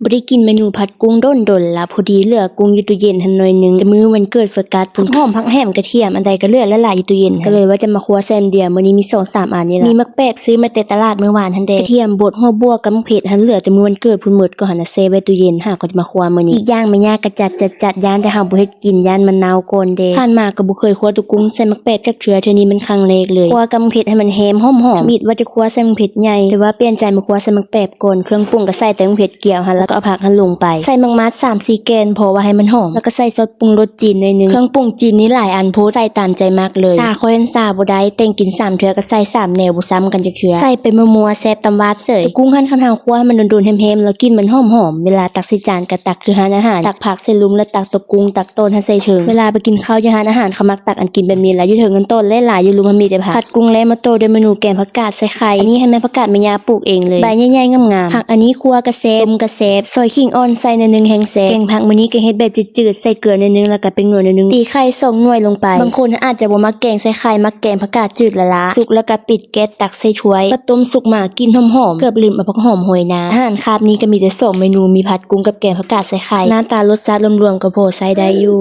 ບໍ່ໄດ້ກິນເມນູຜັດກຸ້ງດົນໆລະ ພໍດີເຫຼືອກຸ້ງຢູ່ຕູ້ເຢັນຫັ້ນໜ້ອຍໜຶ່ງ ແຕ່ມື້ວັນເກີດໂຟກັສພຸ້ນ ຫອມຜັກແຫ້ມກະທຽມ ອັນໃດກໍເຫຼືອຫຼາຍໆຢູ່ຕູ້ເຢັນ ກໍເລີຍວ່າຈະມາຄົວໃສ່ອັນດຽວ. ມື້ນີ້ມີສອງສາມອັນນີ້ລະ ມີໝາກແປບຊື້ມາແຕ່ຕະຫຼາດມື້ວານຫັ້ນແດ່ ກະທຽມບົດ ຫົວບວກກັບໝາກເຜັດຫັ້ນເຫຼືອແຕ່ມື້ວັນເกิດພຸ້ນໝົດ ກໍຫັ້ນນະແຊ່ໄວ້ຕູ້ເຢັນ ຫາກໍຈະມາຄົວມື້ນີ້. ອີກຢ່າງແມ່ຍ່າກະຈັດໆໆ ຢ້ານແຕ່ເຮົາບໍ່ເຮັດກິນ ຢ້ານມັນເນົ່າກ່ອນແດ່. ຜ່ານມາກໍບໍ່ເຄີຍຄົວຕົວກຸ້ງໃສ່ໝາກແປບຈັກເທື່ອ ເທື່ອນີ້ມັນຄັ້ງແລກເລີຍ. ຄົວກັບໝາກເຜັດໃຫ້ມັນແຮມຫອມໆ ທຳອິດວ່າຈະຄົວໃສ່ໝາກເຜັດໃຫຍ່ ແຕ່ວ່າປ່ຽນໃຈມາຄົວໃສ່ໝາກແປບ ກ່ອນ ເຄື່ອງປຸງກໍໃສ່ແຕ່ໝາກເຜັດກຽວຫັ້ນ ແລ້ວກໍເອົາຜັກຫັ້ນລົງໄປ ໃສ່ໝາກໝາດສາມສີ່ແກ່ນ ພໍວ່າໃຫ້ມັນຫອມ ແລ້ວກໍໃສ່ຊອດປຸງລົດຈີນໜ້ອຍໜຶ່ງ. ເຄື່ອງປຸງຈີນນີ້ຫຼາຍອັນໂພດ ໃສ່ຕາມໃຈມັກເລີຍ. ສາຂ້ອຍຫັ້ນສາບໍ່ໄດ້ ແຕ່ງກິນສາມເທື່ອກໍໃສ່ສາມແນວ ບໍ່ຊ້ຳກັນຈັກເທື່ອ ໃສ່ໄປມົວໆ ແຊບຕຳຫວາດເສີຍ. ຕົວກຸ້ງຫັ້ນ ຄັນເຮົາຄົວໃຫ້ມັນດົນໆແຮມໆ ແລ້ວກິ່ນມັນຫອມໆ ເວລາຕັກໃສ່ຈານກໍຕັກຄືຮ້ານອາຫານ ຕັກຜັກໃສ່ລຸ່ມ ແລ້ວຕັກຕົວກຸ້ງ ຕັກຕອນຫັ້ນໃສ່ເທິງ. ເວລາໄປກິນເຂົ້າຢູ່ຮ້ານອາຫານ ເຂົາມັກຕັກອັນກິນແບບນີ້ລະ ຢູ່ເທິງຫັ້ນຕອນຫຼາຍໆ ຢູ່ລຸ່ມຫັ້ນມີແຕ່ຜັກ. ຜັດກຸ້ງແລ້ວມາຕໍ່ດ້ວຍເມນູແກງຜັກກາດໃສ່ໄຂ່ ອັນນີ້ໃຫ້ແມ່ນຜັກກາດແມ່ຍ່າປູກເອງເລີຍ ໃບໃຫຍ່ໆງາມໆ. ຜັກອັນນີ້ຄົວກໍແຊບ ຕົ້ມກໍແຊບ ຊອຍຂີງອ່ອນໃສ່ໜ້ອຍໜຶ່ງແຮງແຊບ. ແກງຜັກມື້ນີ້ກໍເຮັດແບບຈືດໆ ໃສ່ເກືອໜ້ອຍໜຶ່ງ ແລ້ວກໍແປ້ງນົວໜ້ອຍໜຶ່ງ ຕີໄຂ່ສອງໜ່ວຍລົງໄປ. ບາງຄົນອາດຈະບໍ່ມັກແກງໃສ່ໄຂ່ ມັກແກງຜັກກາດຈືດຫຼ້າໆ. ສຸກແລ້ວກໍປິດແກັສ ຕັກໃສ່ຖ້ວຍ ປາຕົ້ມສຸກມາ ກິ່ນຫອມໆ ເກືອບລືມເອົາຜັກຫອມໂຮຍໜ້າ. ອາຫານຄາບນີ້ກໍມີແຕ່ສອງເມນູ ມີຜັດກຸ້ງກັບແກງຜັກກາດໃສ່ໄຂ່. ໜ້າຕາລົດຊາດລວມໆກໍພໍໃຊ້ໄດ້ຢູ່.